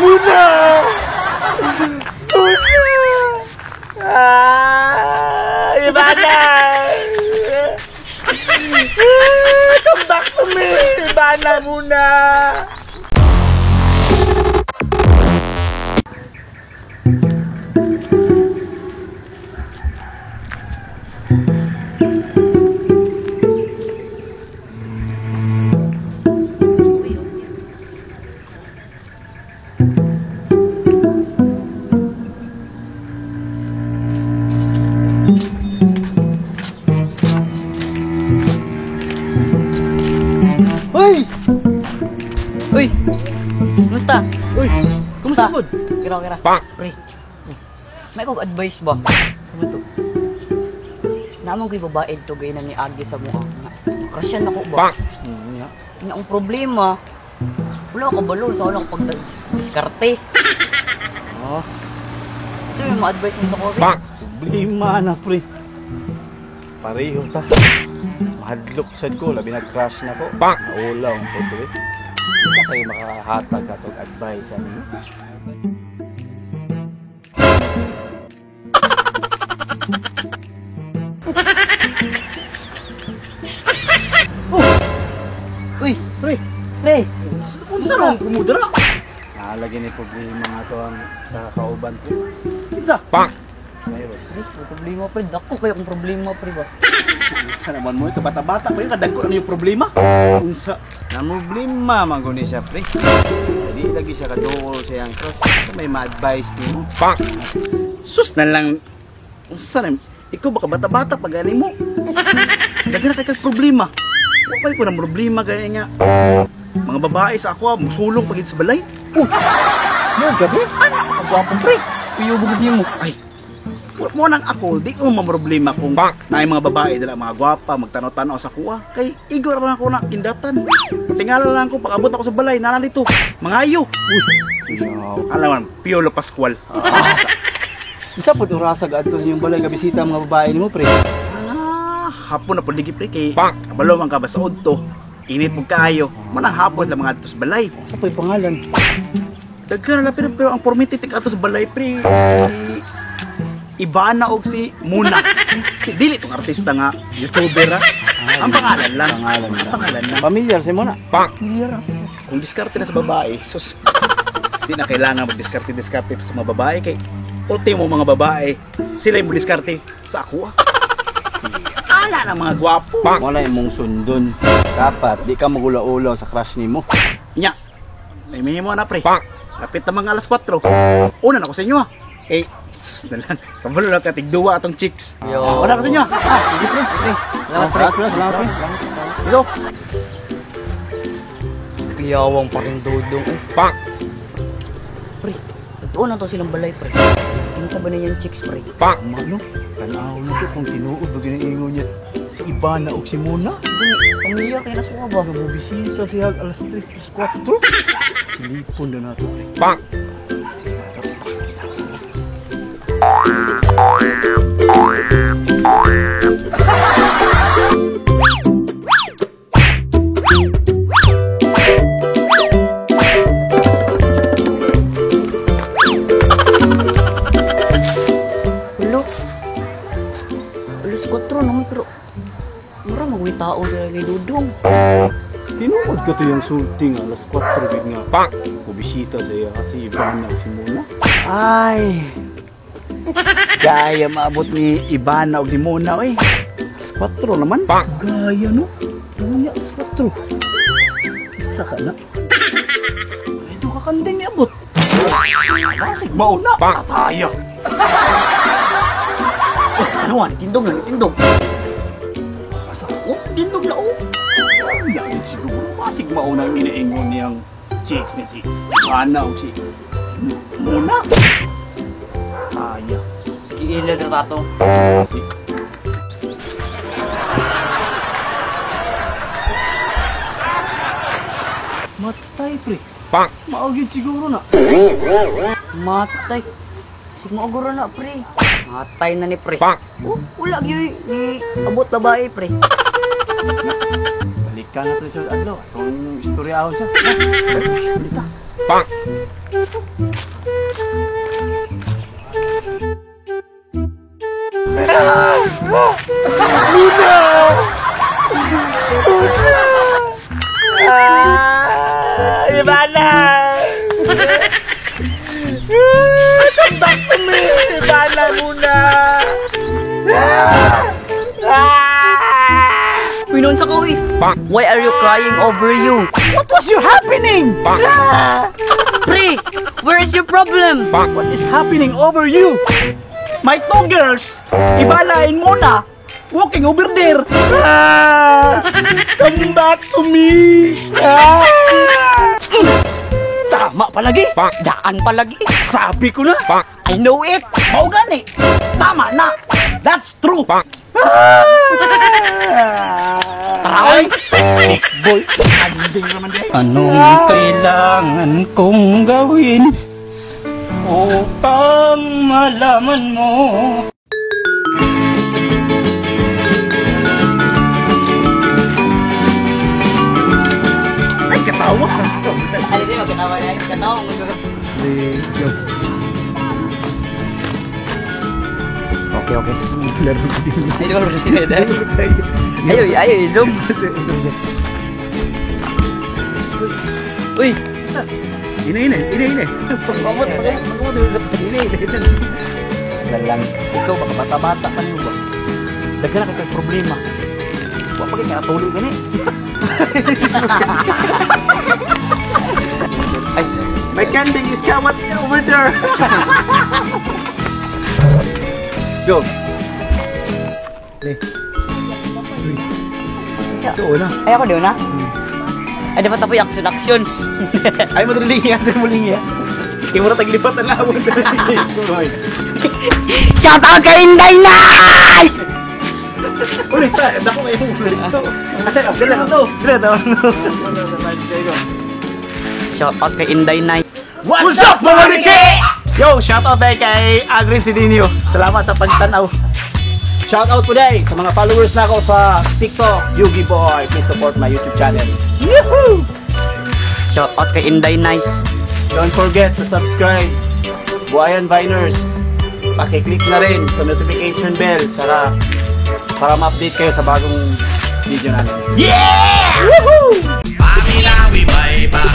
Muna! Muna! Ah! Ivana! Come back to me! Ivana muna! Uy! Uy! Kumusta? Uy! Kumusta? Kumusta? Kira, kira. Pre, may kong advice ba? Sa to? Naamang ko'y babae to gaya na ni Agi sa mukha. Crush yan ako ba? Yeah. Nga ang problema, wala ka balon sa wala kang pagdiskarte. Oh, So may ma-advice mo sa ko, pre? problema na pre. Pareho ta. Mahadlok sad ko, labi nag-crush na ko. Naulaw ang ko pre. Hindi kayo makahatag sa atong advice ani. Oh! Uy! Pre, Pre! Unsa ron kumudra? naalagi ni problema nga to ang sa kauban ko. Kinsa? Mayroon. Pre, may problema pre. Dako kayo kung problema pre ba? Unsa naman mo ito bata-bata pa yun kadagko na yung problema. Unsa? Na problema man guni siya pre. Di lagi siya kaduol sa iyang crush. May ma-advise nimo. Sus na lang. Unsa na? Ikaw baka bata-bata pa gani mo. Daghan na kay kag problema. Wa pa ko na problema gani nga. Mga babae sa ako, musulong pagid sa balay. Oh. Mo gabi. Anak ka gwapo pre. Kuyo bugod niyo mo. Ay. Mo nang ako, di ko mamroblema kung naay mga babae dala mga gwapa magtanaw-tanaw sa kuha. Kay igor lang ako na kindatan. Tingala lang ko pag-abot ako sa balay, nana dito. Mangayo. Uy. Alam mo, Piolo Pascual. Isa po orasa adto sa inyong balay nga bisita ang mga babae nimo pre. Ah, hapon na po ligi pre kay kabalo man ka ba sa udto. Init mo kaayo. Manang hapon lang mga adto sa balay. Sa po'y pangalan? Daghan na lang pero, pero ang permitted tig adto sa balay pre. Si Ivana og si Muna. Si dili tong artista nga YouTuber ah. Ang pangalan lang. Pangalan Ang lang. pangalan lang. Pamilyar si mo na. Clear. Kung diskarte na sa babae, sus, di na kailangan magdiskarte-diskarte sa mga babae kay ultimo mga babae, sila yung diskarte sa ako. ah. Ala na mga gwapo. Wala imong sundon. Dapat di ka magulaulaw sa crush nimo. Nya, naimihimo na pre. Lapit na mga alas 4. Una na ko sa inyo ah. Kay, sus na lang. Kabalo lang ka, tigduwa atong chicks. Yo. Una ko sa inyo ah. Ah, sige pre. Salamat pre. Salamat, salamat, pre. Dito. Kiyawang pa rin dudong eh. Pre, totoo na to silang balay pre. Kinsa ba na yung chicks pre? Mano, tanaw na to kung tinuod ba ginaingon niya si Ivana og si Mona. Gani, pamilyar kayo na suka ba? Nga mobisita siya alas 3, alas 4. Silipon na nato pre. Hulo. Alas 4 naman pero mura maguwi tao dira kay Dudong. Tinuod ka to yung sulting alas 4 gid nga. Mobisita siya si Ivana og si Mona. Ay. Gaya maabot ni Ivana og ni Mona oy. Alas 4 naman. Gaya no. Unya alas 4. Isa ka na. Ay, doon ka kanding niabot. Basig mauna. Pataya. Oh, ano nga, tindog na, tindog. Asa? Oh, tindog na oh. Wala yun siguro. Basig mauna ang iniingon niyang chicks niya si Ivana o si Mona. Kaya. Sige, ila dira tato. Si Matay pre. Maugid siguro na. Matay. Sige mo agora na pre. Matay na ni pre. Oh, wala gyud ni abot babae pre. Balikan na to sa adlaw. Atong istoryahon siya. Balita. Muna! Muna! Muna! Ah! Ivana! Ah, come back to me! Ivana muna! Ah! Ah! Uy, noon sa ko eh. Why are you crying over you? What was your happening? Pre, where is your problem? What is happening over you? My two girls, Ibala and Mona, walking over there. Ah! Come back to me! Ah! Tama palagi. Daan palagi. Sabi ko na. I know it. Mao gani. Tama na. That's true. Tara, oy. Boy, anding naman di. Anong kailangan kong gawin upang malaman mo? Ay, katawa. Ano din, magkatawa na. Katawa. Okay. Laro. Ay, di ba? Ayo, ayo, zoom. Uy, Ine, ine, ine, ine. Pagkamot, pagkamot, pagkamot, ine, ine, ine. Basta lang, ikaw baka bata-bata pa niyo ba? Daghan na kay problema. Wa pa kay katuli gani. Ay, My candy is kawat over there! Go. Le. Ito na. Ay, ako di na. Ay, dapat ako yung action actions. Ay, madali yan, madali yan. Imura taglipat na lang. Shout out kay Inday Nice! Ulit ta, dako may ulit to. Dala to. Dala to. Shout out kay Inday Nice. What's up, mga Rike? Yo, shout out tayo kay Aldrin Sidinio. Salamat sa pagtanaw. Shout out po day sa mga followers na ako sa TikTok, Yugi Boy. Please support my YouTube channel. Yahoo! Shout out kay Inday Nice. Don't forget to subscribe. Buhayan Viners. Paki-click na rin sa notification bell tsaka para ma-update kayo sa bagong video namin. Yeah! Woohoo! Pamilya, we bay, para